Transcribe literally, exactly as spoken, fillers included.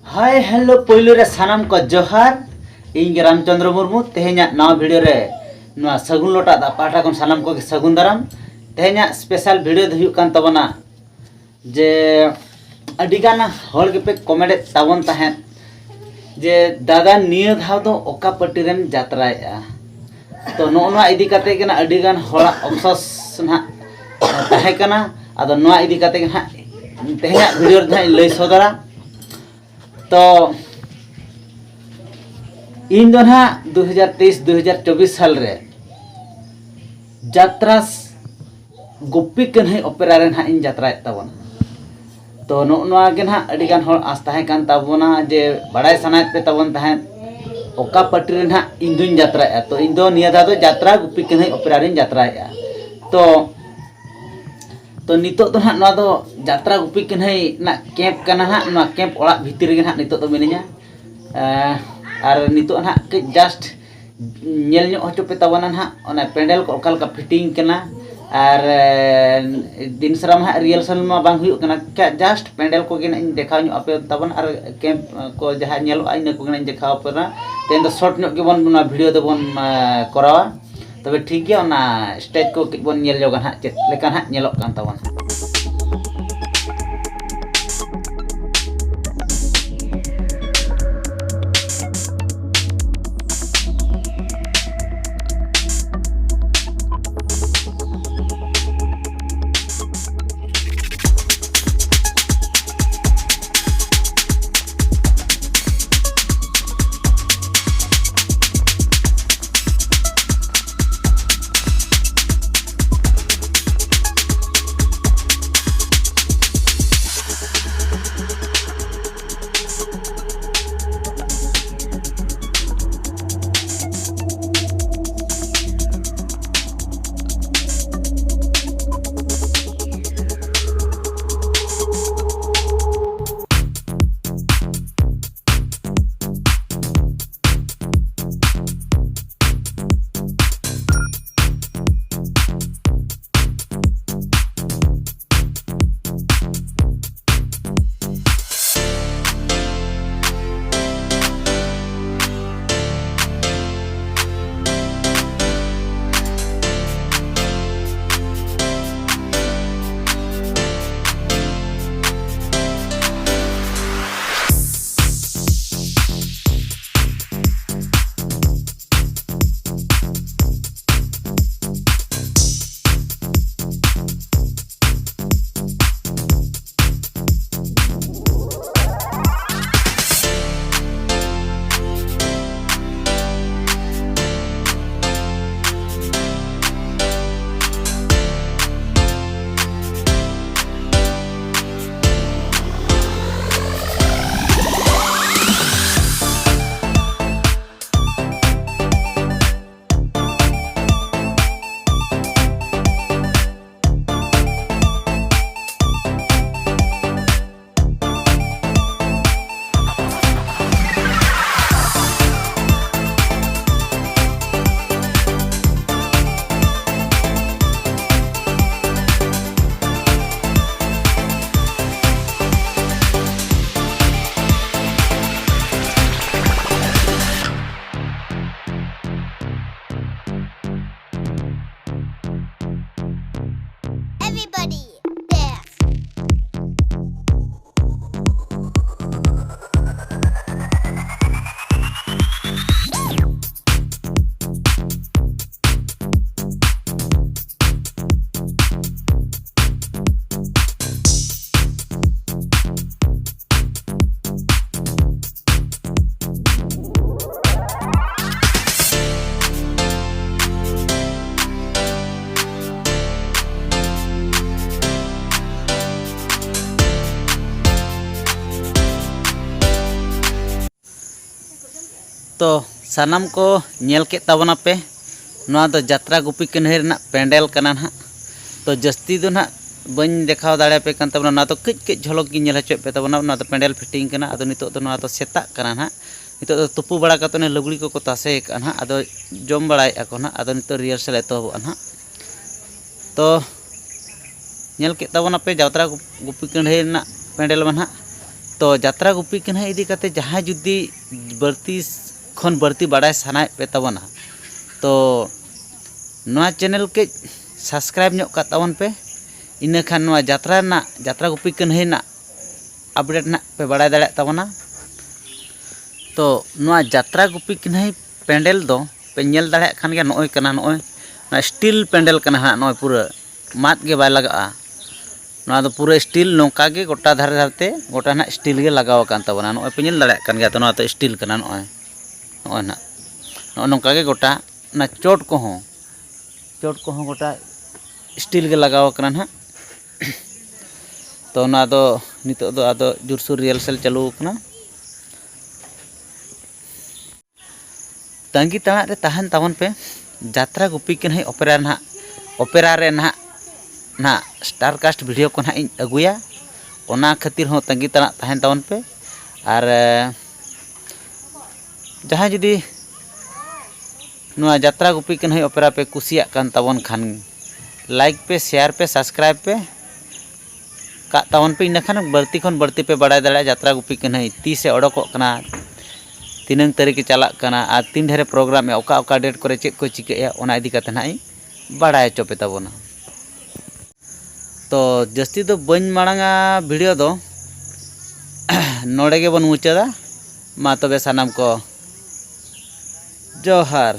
Hi hello, ᱯᱳᱭᱞᱳ ᱨᱮ ᱥᱟᱱᱟᱢ ᱠᱚ ᱡᱚᱦᱟᱨ᱾ ᱤᱧ ᱜᱮ ᱨᱟᱢᱪᱚᱸᱫᱽᱨᱚ ᱢᱩᱨᱢᱩ᱾ ᱛᱮᱦᱮᱧᱟᱜ ᱱᱟᱣᱟ ᱵᱷᱤᱰᱤᱭᱳ ᱨᱮ ᱱᱚᱣᱟ ᱥᱟᱹᱜᱩᱱ ᱞᱚᱴᱟ ᱫᱟᱜ ᱯᱟᱦᱴᱟ ᱠᱷᱚᱱ ᱥᱟᱱᱟᱢ ᱠᱚᱜᱮ ᱥᱟᱹᱜᱩᱱ ᱫᱟᱨᱟᱢ᱾ ᱛᱮᱦᱮᱧᱟᱜ ᱥᱯᱮᱥᱟᱞ ᱵᱷᱤᱰᱤᱭᱳ ᱫᱚ ᱦᱩᱭᱩᱜ ᱠᱟᱱ ᱛᱟᱵᱚᱱᱟ ᱡᱮ ᱟᱹᱰᱤᱜᱟᱱ ᱦᱚᱲ ᱜᱮᱯᱮ ᱠᱚᱢᱮᱱᱴ ᱮᱫ ᱛᱟᱵᱚᱱ ᱛᱟᱦᱮᱸᱫ ᱡᱮ, "ᱫᱟᱫᱟ, ᱱᱤᱭᱟᱹ ᱫᱷᱟᱣ ᱫᱚ ᱚᱠᱟ ᱯᱟᱹᱴᱤ ᱨᱮᱢ ᱡᱟᱛᱨᱟᱭᱮᱫᱼᱟ?" ᱛᱚ, ᱱᱚᱜᱼᱚ ᱱᱚᱣᱟ ᱤᱫᱤ ᱠᱟᱛᱮ ᱜᱮ ᱱᱟᱜ ᱟᱹᱰᱤᱜᱟᱱ ᱦᱚᱲᱟᱜ ᱚᱯᱥᱚᱥ ᱱᱟᱦᱟᱜ ᱛᱟᱦᱮᱸ ᱠᱟᱱᱟ᱾ ᱟᱫᱚ ᱱᱚᱣᱟ ᱤᱫᱤ ᱠᱟᱛᱮ ᱜᱮ ᱱᱟᱦᱟᱜ ᱛᱮᱦᱮᱧᱟᱜ ᱵᱷᱤᱰᱤᱭᱳ ᱨᱮ ᱱᱟᱦᱟᱜ ᱤᱧ ᱞᱟᱹᱭ ᱥᱚᱫᱚᱨᱟ᱾ ᱛᱚ, ᱤᱧ ᱫᱚ ᱱᱟᱦᱟᱜ ᱫᱩ ᱦᱟᱡᱟᱨ ᱛᱮᱭᱤᱥ ᱫᱩ ᱦᱟᱡᱟᱨ ᱪᱚᱵᱵᱤᱥ ᱥᱟᱞ ᱨᱮ ᱡᱟᱛᱨᱟ ᱜᱩᱯᱤ ᱠᱟᱹᱱᱦᱟᱹᱭ ᱚᱯᱮᱨᱟ ᱨᱮ ᱱᱟᱦᱟᱜ ᱤᱧ ᱡᱟᱛᱨᱟᱭᱮᱫ ᱛᱟᱵᱚᱱᱟ᱾ ᱛᱚ, ᱱᱚᱜᱼᱚ ᱱᱚᱣᱟ ᱜᱮ ᱱᱟᱦᱟᱜ ᱟᱹᱰᱤᱜᱟᱱ ᱦᱚᱲ ᱟᱸᱥ ᱛᱟᱦᱮᱸ ᱠᱟᱱ ᱛᱟᱵᱚᱱᱟ ᱡᱮ ᱵᱟᱲᱟᱭ ᱥᱟᱱᱟᱭᱮᱫ ᱯᱮ ᱛᱟᱵᱚᱱ ᱛᱟᱦᱮᱸᱫ ᱚᱠᱟ ᱯᱟᱹᱴᱤ ᱨᱮ ᱱᱟᱦᱟᱜ ᱤᱧ ᱫᱩᱧ ᱡᱟᱛᱨᱟᱭᱮᱫᱼᱟ᱾ ᱛᱚ, ᱤᱧ ᱫᱚ ᱱᱤᱭᱟᱹ ᱫᱷᱟᱣ ᱫᱚ ᱡᱟᱛᱨᱟ ᱜᱩᱯᱤ ᱠᱟᱹᱱᱦᱟᱹᱭ ᱚᱯᱮᱨᱟ ᱨᱤᱧ ᱡᱟᱛᱨᱟᱭᱮᱫᱼᱟ᱾ ᱛᱚ, ᱛᱚ, ᱱᱤᱛᱚᱜ ᱫᱚ ᱱᱟᱦᱟᱜ ᱱᱚᱣᱟ ᱫᱚ ᱡᱟᱛᱨᱟ ᱜᱩᱯᱤ ᱠᱟᱹᱱᱦᱟᱹᱭ ᱨᱮᱱᱟᱜ ᱠᱮᱢᱯ ᱠᱟᱱᱟ ᱱᱟᱦᱟᱜ᱾ ᱱᱚᱣᱟ ᱠᱮᱢᱯ ᱚᱲᱟᱜ ᱵᱷᱤᱛᱤᱨ ᱨᱮᱜᱮ ᱱᱟᱦᱟᱜ ᱱᱤᱛᱚᱜ ᱫᱚ ᱢᱤᱱᱟᱹᱧᱟ᱾ ᱮᱸ, ᱟᱨ ᱱᱤᱛᱚᱜ ᱱᱟᱦᱟᱜ ᱠᱟᱹᱡ just ᱧᱮᱞ ᱧᱚᱜ ᱦᱚᱪᱚ ᱯᱮ ᱛᱟᱵᱚᱱᱟ ᱱᱟᱦᱟᱜ, ᱚᱱᱟ ᱯᱮᱱᱰᱮᱞ ᱠᱚ ᱚᱠᱟ ᱞᱮᱠᱟ ᱯᱷᱤᱴᱤᱝ ᱠᱟᱱᱟ᱾ ᱟᱨ, ᱮ, ᱫᱤᱱ ᱥᱟᱨᱟ ᱢᱟ ᱦᱟᱸᱜ ᱨᱤᱦᱟᱨᱥᱟᱞ ᱢᱟ ᱵᱟᱝ ᱦᱩᱭᱩᱜ ᱠᱟᱱᱟ, ᱠᱟ-, just ᱯᱮᱱᱰᱮᱞ ᱠᱚᱜᱮ ᱱᱟᱜ ᱤᱧ ᱫᱮᱠᱷᱟᱣ ᱧᱚᱜ ᱟᱯᱮ ᱛᱟᱵᱚᱱ, ᱟᱨ ᱠᱮᱢᱯ ᱠᱚ ᱡᱟᱦᱟᱸ ᱧᱮᱞᱚᱜᱼᱟ, ᱤᱱᱟᱹ ᱠᱚᱜᱮ ᱱᱟᱜ ᱤᱧ ᱫᱮᱠᱷᱟᱣ ᱟᱯᱮ ᱠᱟᱱᱟ᱾ ᱛᱮᱦᱮᱧ ᱫᱚ ᱥᱚᱨᱴ ᱧᱚᱜ ᱜᱮᱵᱚᱱ ᱱᱚᱣᱟ ᱵᱷᱤᱰᱤᱭᱳ ᱫᱚᱵᱚᱱ, ᱮ, ᱠᱚᱨᱟᱣᱟ᱾ ᱛᱚᱵᱮ ᱴᱷᱤᱠ ᱜᱮᱭᱟ, ᱚᱱᱟ ᱥᱴᱮᱡᱽ ᱠᱚ ᱠᱟᱹᱡ ᱵᱚᱱ ᱧᱮᱞ ᱧᱚᱜᱟ ᱱᱟᱦᱟᱜ, ᱪᱮᱫ ᱞᱮᱠᱟ ᱱᱟᱦᱟᱜ ᱧᱮᱞᱚᱜ ᱠᱟᱱ ᱛᱟᱵᱚᱱᱟ᱾ ᱛᱚ ᱥᱟᱱᱟᱢ ᱠᱚ ᱧᱮᱞ ᱠᱮᱫ ᱛᱟᱵᱚᱱᱟᱯᱮ, ᱱᱚᱣᱟ ᱫᱚ ᱡᱟᱛᱨᱟ ᱜᱩᱯᱤ ᱠᱟᱹᱱᱦᱟᱹᱭ ᱨᱮᱱᱟᱜ ᱯᱮᱱᱰᱮᱞ ᱠᱟᱱᱟ ᱱᱟᱦᱟᱜ᱾ ᱛᱚ ᱡᱟᱹᱥᱛᱤ ᱫᱚ ᱱᱟᱦᱟᱜ ᱵᱟᱹᱧ ᱫᱮᱠᱷᱟᱣ ᱫᱟᱲᱮᱭᱟᱯᱮ ᱠᱟᱱ ᱛᱟᱵᱚᱱᱟ, ᱱᱚᱣᱟ ᱫᱚ ᱠᱟᱹᱡ ᱠᱟᱹᱡ ᱡᱷᱚᱞᱚᱠ ᱜᱤᱧ ᱧᱮᱞ ᱦᱚᱪᱚᱭᱮᱫ ᱯᱮ ᱛᱟᱵᱚᱱᱟ᱾ ᱱᱚᱣᱟ ᱫᱚ ᱯᱮᱱᱰᱮᱞ ᱯᱷᱤᱴᱤᱝ ᱠᱟᱱᱟ᱾ ᱟᱫᱚ ᱱᱤᱛᱚᱜ ᱫᱚ ᱱᱚᱣᱟ ᱫᱚ ᱥᱮᱛᱟᱜ ᱠᱟᱱᱟ ᱱᱟᱦᱟᱜ᱾ ᱱᱤᱛᱚᱜ ᱫᱚ ᱛᱩᱯᱩ ᱵᱟᱲᱟ ᱠᱟᱛᱮ ᱚᱱᱮ ᱞᱩᱜᱽᱲᱤ ᱠᱚᱠᱚ ᱛᱟᱥᱮ ᱟᱠᱟᱫᱼᱟ ᱱᱟᱦᱟᱜ, ᱟᱫᱚ ᱡᱚᱢ ᱵᱟᱲᱟᱭᱮᱫᱼᱟ ᱠᱚ ᱱᱟᱦᱟᱜ᱾ ᱟᱫᱚ ᱱᱤᱛᱚᱜ ᱨᱤᱦᱟᱨᱥᱟᱞ ᱮᱛᱚᱦᱚᱵᱚᱜᱼᱟ ᱱᱟᱦᱟᱜ᱾ ᱛᱚ ᱧᱮᱞ ᱠᱮᱫ ᱛᱟᱵᱚᱱᱟᱯᱮ ᱡᱟᱛᱨᱟ ᱜᱩᱯᱤ ᱠᱟᱹᱱᱦᱟᱹᱭ ᱨᱮᱱᱟᱜ ᱯᱮᱱᱰᱮᱞ ᱢᱟ ᱱᱟᱦᱟᱜ᱾ ᱛᱚ ᱡᱟᱛᱨᱟ ᱜᱩᱯᱤ ᱠᱟᱹᱱᱦᱟᱹᱭ ᱤᱫᱤ ᱠᱟᱛᱮ ᱡᱟᱦᱟᱸᱭ ᱡᱩᱫᱤ ᱵᱟᱹᱲᱛᱤ ᱠᱷᱚᱱ ᱵᱟᱹᱲᱛᱤ ᱵᱟᱲᱟᱭ ᱥᱟᱱᱟᱭᱮᱫ ᱯᱮ ᱛᱟᱵᱚᱱᱟ, ᱛᱚ ᱱᱚᱣᱟ ᱪᱮᱱᱮᱞ ᱠᱟᱹᱡ ᱥᱟᱵᱥᱠᱨᱟᱭᱤᱵᱽ ᱧᱚᱜ ᱠᱟᱜ ᱛᱟᱵᱚᱱ ᱯᱮ᱾ ᱤᱱᱟᱹᱠᱷᱟᱱ ᱱᱚᱣᱟ ᱡᱟᱛᱨᱟ ᱨᱮᱱᱟᱜ, ᱡᱟᱛᱨᱟ ᱜᱩᱯᱤ ᱠᱟᱹᱱᱦᱟᱹᱭ ᱨᱮᱱᱟᱜ ᱟᱯᱰᱮᱴ ᱱᱟᱜ ᱯᱮ ᱵᱟᱲᱟᱭ ᱫᱟᱲᱮᱭᱟᱜ ᱛᱟᱵᱚᱱᱟ᱾ ᱛᱚ ᱱᱚᱣᱟ ᱡᱟᱛᱨᱟ ᱜᱩᱯᱤ ᱠᱟᱹᱱᱦᱟᱹᱭ ᱯᱮᱱᱰᱮᱞ ᱫᱚ ᱯᱮ ᱧᱮᱞ ᱫᱟᱲᱮᱭᱟᱜ ᱠᱟᱱ ᱜᱮᱭᱟ, ᱱᱚᱜᱼᱚᱭ ᱠᱟᱱᱟ, ᱱᱚᱜᱼᱚᱭ ᱱᱚᱣᱟ ᱥᱴᱤᱞ ᱯᱮᱱᱰᱮᱞ ᱠᱟᱱᱟ ᱦᱟᱸᱜ᱾ ᱱᱚᱜᱼᱚᱭ ᱯᱩᱨᱟᱹ ᱢᱟᱫ ᱜᱮ ᱵᱟᱭ ᱞᱟᱜᱟᱜᱼᱟ᱾ ᱱᱚᱣᱟ ᱫᱚ ᱯᱩᱨᱟᱹ ᱥᱴᱤᱞ, ᱱᱚᱝᱠᱟ ᱜᱮ ᱜᱚᱴᱟ ᱫᱷᱟᱨᱮ ᱫᱷᱟᱨᱮᱛᱮ ᱜᱚᱴᱟ ᱱᱟᱜ ᱥᱴᱤᱞ ᱜᱮ ᱞᱟᱜᱟᱣ ᱟᱠᱟᱱ ᱛᱟᱵᱚᱱᱟ᱾ ᱱᱚᱜᱼᱚᱭ ᱯᱮ ᱧᱮᱞ ᱫᱟᱲᱮᱭᱟᱜ ᱠᱟᱱ ᱜᱮᱭᱟ ᱛᱚ, ᱱᱚᱣᱟ ᱫᱚ ᱥᱴᱤᱞ ᱠᱟᱱᱟ᱾ ᱱᱚᱜᱼᱚᱭ, ᱱᱚᱜᱼᱚᱭ ᱱᱟᱜ ᱱᱚᱜᱼᱚ ᱱᱚᱝᱠᱟ ᱜᱮ ᱜᱚᱴᱟ ᱚᱱᱟ ᱪᱚᱴ ᱠᱚᱦᱚᱸ, ᱪᱚᱴ ᱠᱚᱦᱚᱸ ᱜᱚᱴᱟ ᱥᱴᱤᱞ ᱜᱮ ᱞᱟᱜᱟᱣ ᱟᱠᱟᱱᱟ ᱱᱟᱦᱟᱜ᱾ ᱛᱚ ᱚᱱᱟ ᱫᱚ ᱱᱤᱛᱚᱜ ᱫᱚ ᱟᱫᱚ ᱡᱳᱨᱥᱳᱨ ᱨᱤᱦᱟᱨᱥᱟᱞ ᱪᱟᱹᱞᱩ ᱟᱠᱟᱱᱟ᱾ ᱛᱟᱺᱜᱤ ᱛᱟᱲᱟᱜ ᱨᱮ ᱛᱟᱦᱮᱱ ᱛᱟᱵᱚᱱ ᱯᱮ, ᱡᱟᱛᱨᱟ ᱜᱩᱯᱤ ᱠᱟᱹᱱᱦᱟᱹᱭ ᱚᱯᱮᱨᱟ ᱱᱟᱦᱟᱜ, ᱚᱯᱮᱨᱟ ᱨᱮ ᱱᱟᱦᱟᱜ, ᱱᱟᱦᱟᱜ ᱥᱴᱟᱨ ᱠᱟᱥᱴ ᱵᱷᱤᱰᱤᱭᱳ ᱠᱚ ᱱᱟᱦᱟᱜ ᱤᱧ ᱟᱹᱜᱩᱭᱟ᱾ ᱚᱱᱟ ᱠᱷᱟᱹᱛᱤᱨ ᱦᱚᱸ ᱛᱟᱺᱜᱤ ᱛᱟᱲᱟᱜ ᱛᱟᱦᱮᱱ ᱛᱟᱵᱚᱱ ᱯᱮ᱾ ᱟᱨ ᱮ, ᱡᱟᱦᱟᱸᱭ ᱡᱩᱫᱤ ᱱᱚᱣᱟ ᱡᱟᱛᱨᱟ ᱜᱩᱯᱤ ᱠᱟᱹᱱᱦᱟᱹᱭ ᱚᱯᱮᱨᱟ ᱯᱮ ᱠᱩᱥᱤᱭᱟᱜ ᱠᱟᱱ ᱛᱟᱵᱚᱱ ᱠᱷᱟᱱ, ᱞᱟᱭᱤᱠ ᱯᱮ, ᱥᱮᱭᱟᱨ ᱯᱮ, ᱥᱟᱵᱥᱠᱨᱟᱭᱤᱵᱽ ᱯᱮ ᱠᱟᱜ ᱛᱟᱵᱚᱱ ᱯᱮ᱾ ᱤᱱᱟᱹᱠᱷᱟᱱ ᱵᱟᱹᱲᱛᱤ ᱠᱷᱚᱱ ᱵᱟᱹᱲᱛᱤ ᱯᱮ ᱵᱟᱲᱟᱭ ᱫᱟᱲᱮᱭᱟᱜᱼᱟ ᱡᱟᱛᱨᱟ ᱜᱩᱯᱤ ᱠᱟᱹᱱᱦᱟᱹᱭ ᱛᱤᱥᱮ ᱚᱰᱚᱠᱚᱜ ᱠᱟᱱᱟ, ᱛᱤᱱᱟᱹᱝ ᱛᱟᱹᱨᱤᱠᱷ ᱮ ᱪᱟᱞᱟᱜ ᱠᱟᱱᱟ ᱟᱨ ᱛᱤᱱ ᱰᱷᱮᱨ ᱮ ᱯᱨᱳᱜᱨᱟᱢᱮᱫᱼᱟ, ᱚᱠᱟ ᱚᱠᱟ ᱰᱮᱴ ᱠᱚᱨᱮ ᱪᱮᱫ ᱠᱚ ᱪᱤᱠᱟᱹᱭᱮᱫᱼᱟ, ᱚᱱᱟ ᱤᱫᱤ ᱠᱟᱛᱮ ᱱᱟᱦᱟᱜ ᱤᱧ ᱵᱟᱲᱟᱭ ᱦᱚᱪᱚ ᱯᱮ ᱛᱟᱵᱚᱱᱟ᱾ ᱛᱚ ᱡᱟᱹᱥᱛᱤ ᱫᱚ ᱵᱟᱹᱧ ᱢᱟᱲᱟᱝᱟ ᱵᱷᱤᱰᱤᱭᱳ ᱫᱚ, ᱱᱚᱰᱮ ᱜᱮᱵᱚᱱ ᱢᱩᱪᱟᱹᱫᱟ᱾ ᱢᱟ ᱛᱚᱵᱮ ᱥᱟᱱᱟᱢ ᱠᱚ ᱡᱚᱦᱟᱨ᱾